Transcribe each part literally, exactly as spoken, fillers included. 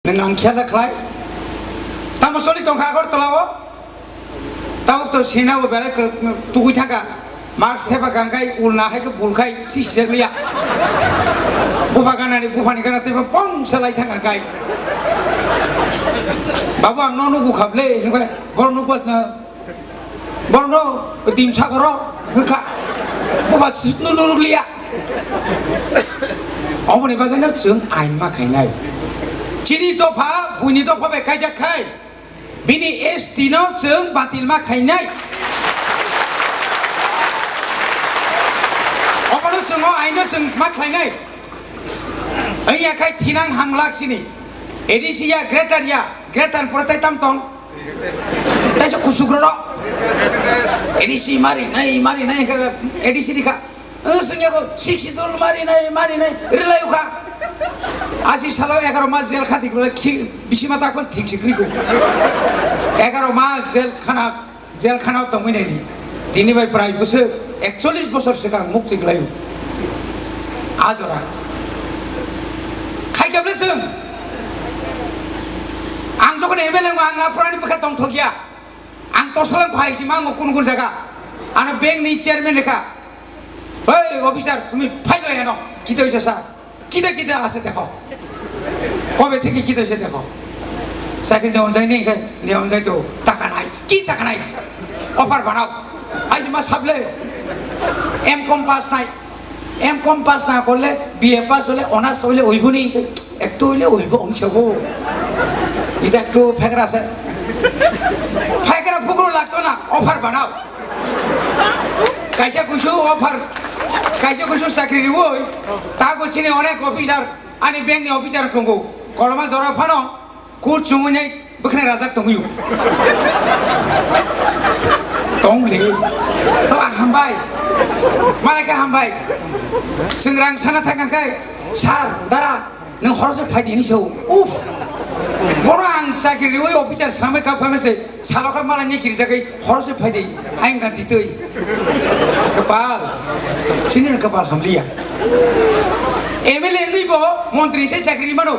Nwng ang khela khlai. Tamo soli tongkha Agartala o. Tabuk to sinabo belai kwrwk tugui thangkha. Mask thepa kangkhai ulna hai khe bulkhai si sijak liya. Bupha ganani buphani gana tei pong salai thangkha kai. Babu ang no nugu khable hinkhai bor nuk bas na. Borno tim sagoro hwnkha. Bupha sitno nurukliya. Oboni bagwino chwng ain ma khainai. Chini dopha, buini dopha bai kaijak khai. Bini S T no chwng batil ma khainai. Obono chwng o aino chwng ma khlainai. Wngya khai thinang hamlak sini. A D C ya, greater ya, greater pore tai tam tong. Taisa kusukroro. A D C mari nai, mari nai kha, A D C rikha. Ang sungya ko sixty two mari nai, mari nai, rilai ukha. Asi salo egaroh mas jel khati kula khi bisima takon thik sikri ko. Egaroh mas jel khana Jelkhana o tongwi naidi. Tini bai prai bwswk ekchollish bosor swkang mukti khlaio. A jora. Khaikhe bwle chwng. Ang jokhon M L A wngkha, ang aphurani bwkha tongthokya. Ang tosalang phai si mango kun kun jaga. Ano bank ni chairman rekha. Oi officer, tumi phailo eno. Kita hoise sir? Kita kita ase dekho. Kobe theke kita hoise dekho. Sakri ne onjai ni khe, ne onjai to taka nai. Ki taka nai? Offer banao. Aji ma sable. M com pass nai. M com pass na korle, B A pass hole, honours hole, oibo ni. Ektu hole oibo, ong sabo. Ita ektu phekra ase. Phekra phukro lagto na, offer banao. Kaisa kusu offer, kaisa kusu chakri riwi, ta kuchini onek officer, ani bank ni officer tongo. Koloma jora phano, kut chungwi nai bwkhwnai rajak tongwi. Tong le. To ang hambai. Malai khe hambai. Chwng rang sana thangkha khai, sir, dara, Nwng horo se phai di hinwi sao. Uff. Bono ang chakri riwi officer swnamwi kap khaima se salo kha malai ni kirijagwi horo se phai di. Ayang ganti twi. Kapal. Sini kapal hamliya. M L A wngwi bo montri se chakri mano.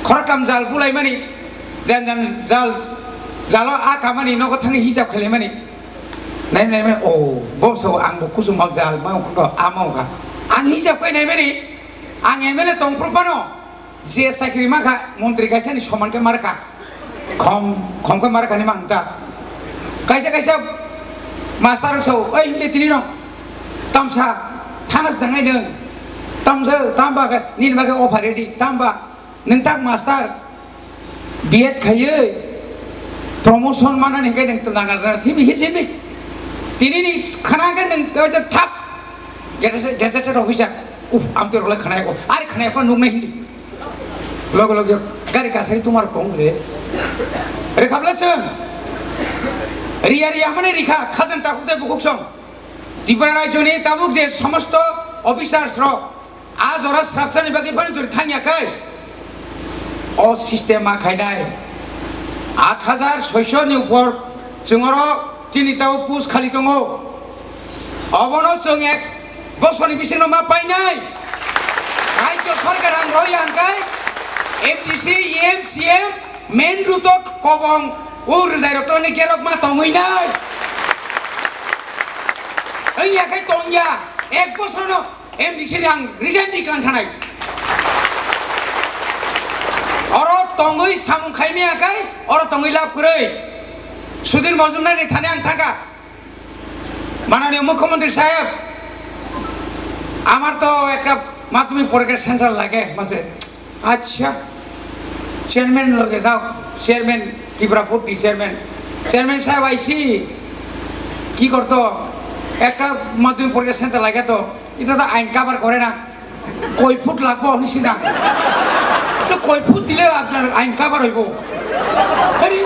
Khoroktham jal bulaimani. Jan jan jal, jalo a kamani nogo thangwi hijab khalaimani. Nai nai mani, oh, bo sao ang bo kusum hok jal ma ongkha, a ma ongkha. Ang hijab khai nai mani. Ang M L A tongphuru phano je chakri mankha, montri kaisa ni soman khe markha. Khom, khom khe markha ni mangta. Kaisa kaisa master rok sao, "Oi, himde tini no. Tamsa, thanas dangai nung. Tamsa, tamba khe, nini bagwi offer ready, tamba. Nung tak master, B Ed khaiwi promotion manani hwnkhe nung nangar jana thimi hi simi. Tini ni khana khe nung thap." Gazetted, gazetted officer. Uf, amtwi rwlai khwnaya ko. Ari khwnaya phano nuknai hindi. Loge loge gari kasari tumar kong le. Rekhabla chwng. Riya riya mane rikha, khajang takhuk tei bukhuk song. Tripura rajyoni tabuk je somosto officers rok a jora srapsani bagwi phano jori thangya khai. O system ma khainai. Aat hajar soiso ni upor chwng oro chini tao post khali tongo. Obono chwng ek bosorni bisingo ma painai. Rajyo sarkar ang roi hangkai M D C, E M, C M, main road o kobong o rwjai rok tongni gerok ma tongwi nai. Wngya khai tongya, ek bosorno M D C ni ang resign di klang thanai. Oro tongwi samung khaimya khai, oro tongwi lab kwrwi. Sudhir Majumdar ni thani ang thangkha. মাননীয় মুখ্যমন্ত্রী সাহেব, আমার তো একটা মাধ্যমিক পরীক্ষার সেন্টার লাগে মাঝে। আচ্ছা, চেয়ারম্যান লগে যাও, চেয়ারম্যান, ত্রিপুরা বোর্ড চেয়ারম্যান। চেয়ারম্যান সাহেব আইসি, কি করতো? একটা মাধ্যমিক পরীক্ষার সেন্টার লাগে তো, এটা তো আইন কভার করে না। কয় ফুট লাগবো আপনি চিন্তা? তো কয় ফুট দিলে আপনার আইন কভার হইব? আরে,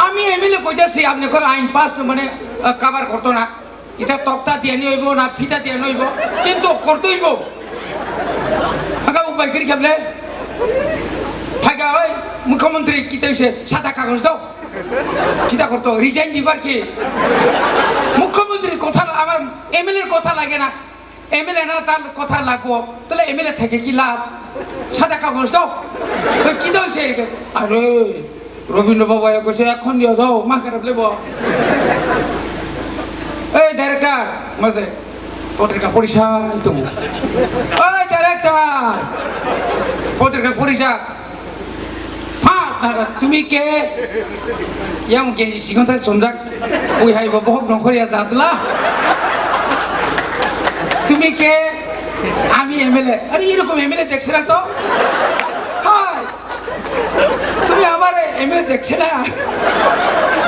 আমি এমএলএ কইতাছি, আপনি কয় আইন পাস তো মানে, আহ, কভার করতো না। এটা তক্তা দিয়ে নিয়ে হইব না ফিতা দিয়ে নিয়ে হইব, কিন্তু করতে হইব। আগা উপায় করি খেবলে। থাকা ওই মুখ্যমন্ত্রী কিতা হইছে? সাদা কাগজ দাও। কিতা করতো? রিজাইন দিবার কি? মুখ্যমন্ত্রীর কথা, আমার এমএলএর কথা লাগে না। এমএলএ না, তার কথা লাগবো, তাহলে এমএলএ থেকে কি লাভ? Sata kagos do. Ko ki do se ke? Are, Robindra Babu ya ko se ekhon dia do, ma kharap le bo. Ei director, ma se potrika porisa tongo. Ei director, potrika porisa. Pha, naga, tumi ke? Yang ke sikon tak somjak. Pui hai bo bohok nongkhor ya jatla. Tumi ke? Ami M L A. Are, erokom M L A dekse na to? Hai. Tumi amare M L A dekse na?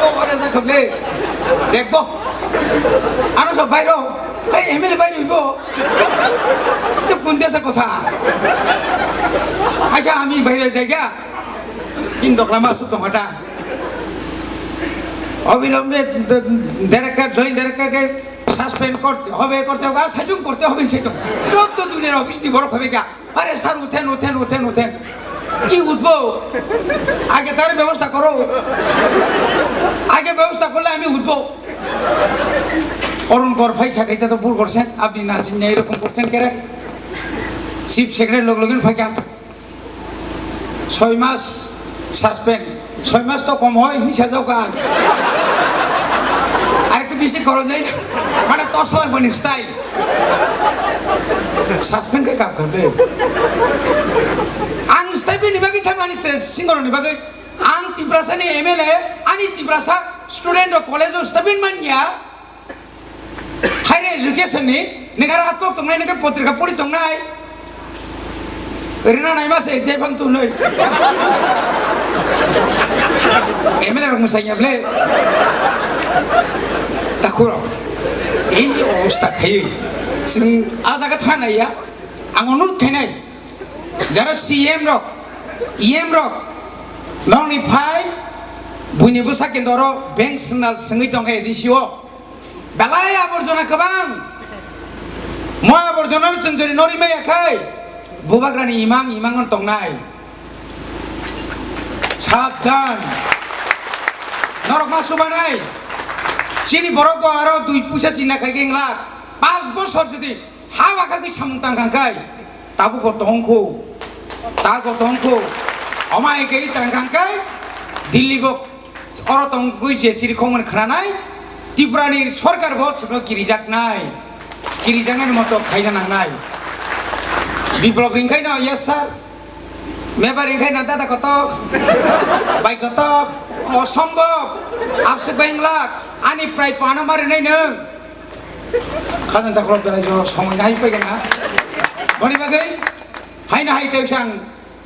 O, ore sa kable. Dekbo. Ano sa bairo. Are, M L A bairo ibo. To kun desa kotha? Acha, ami bairo jaiga. Indok lama suk tong hata. অবিলম্বে director, joint director কে suspend করতে হবে, করতে হবে, আর সাইজুং করতে হবে, সেই তো। চোদ্দ দিনের অফিস দিয়ে বড় হবে গা। আরে স্যার, উঠেন, উঠেন, উঠেন, উঠেন। কি উঠবো? আগে তার ব্যবস্থা করো। আগে ব্যবস্থা করলে আমি উঠবো। অরুণ কর ভাই সাথে এটা তো ভুল করছেন, আপনি না চিনে এরকম করছেন কেন? চিফ সেক্রেটারি লোক লগিন ফাঁকা। ছয় মাস সাসপেন্ড, ছয় মাস তো কম হয়, হিংসা যাও কাজ। আর একটু বেশি খরচ যায় না, মানে তসলা মানে স্টাইল। সাসপেন্ড কে কাপ করবে? Ang stipend ni bagwi thangmani, singhoroni bagwi. Ang Tiprasani M L A, ani Tiprasa student rok college o stipend manya. Higher education ni, nega rat kok tongnai, nega potrika pori tongnai. Rina naima se, jai phang tu noi. M L A rok mwsai ya ble. Takuro. Ei obostha khai. Sing a jaga thana ya. Ang onurut khainai. Jara C M rok, E M rok, nokni phai, buini bwsa kendoro bank swnal swngwi tongkha A D C o. Belai aborjona kwbang. Mo aborjona no chwng jodi nori maya khai, bubagrani imang, imang on tongnai. Sabdan. Norok ma chubanai. Chini borok bo aro dui puisa china khai khe wng lak. Pas bosor jodi ha wakha khe samung tang kha khai. Tabuk bo tongkho, ta bo tongkho. Omo hai khe tang kha khai Delhi bo oro tongwi je siri khongmani khwnanai, Tripura ni sorkar bo chwngno kirijaknai, kirijaknani moto khaina nangnai. Biplop ringkhaino, yes sir. Mebar ringkhaino, dada kotok, bai kotok, osombhob, abswk bai wng lak, ani prai pano ma rinai nwng. Khajang takhorok belai jora somoi nai pai gana. Boni bagwi haino hai tei sang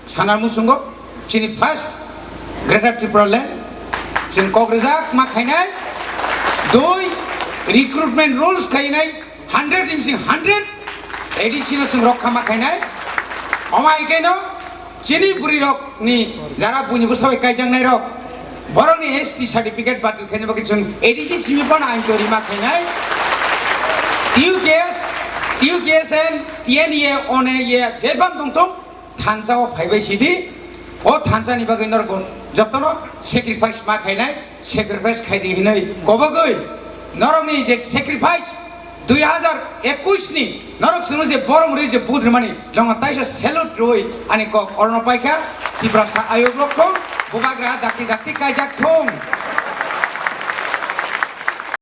sanar musungo chini first Greater Tripura Land chwng kok rijak ma khainai. Dui, recruitment rules khainai hundred imsi hundred A D C no chwng rokha ma khainai. Omo hai khe no chini bwrwi rok ni jara buini bwsa bai kaijaknai rok, borok ni S T certificate batil khaina bagwi chwng A D C simi phano ain twi rima khainai. T U K S, T U K S N, T N E A, O N A, jebang tongthung, thansa o phaibai sidi, o thansa ni bagwi norok jotono sacrifice ma khainai, sacrifice khaidi hinwi kobogwi norokni je sacrifice dui hazar ekush ni norok chwngno je borom rwi je vote rwmani, nongo taisa salute rwi ani kok orono paikha. Tiprasa ayuk rok thung, bubagra dakti dakti kaijak thung.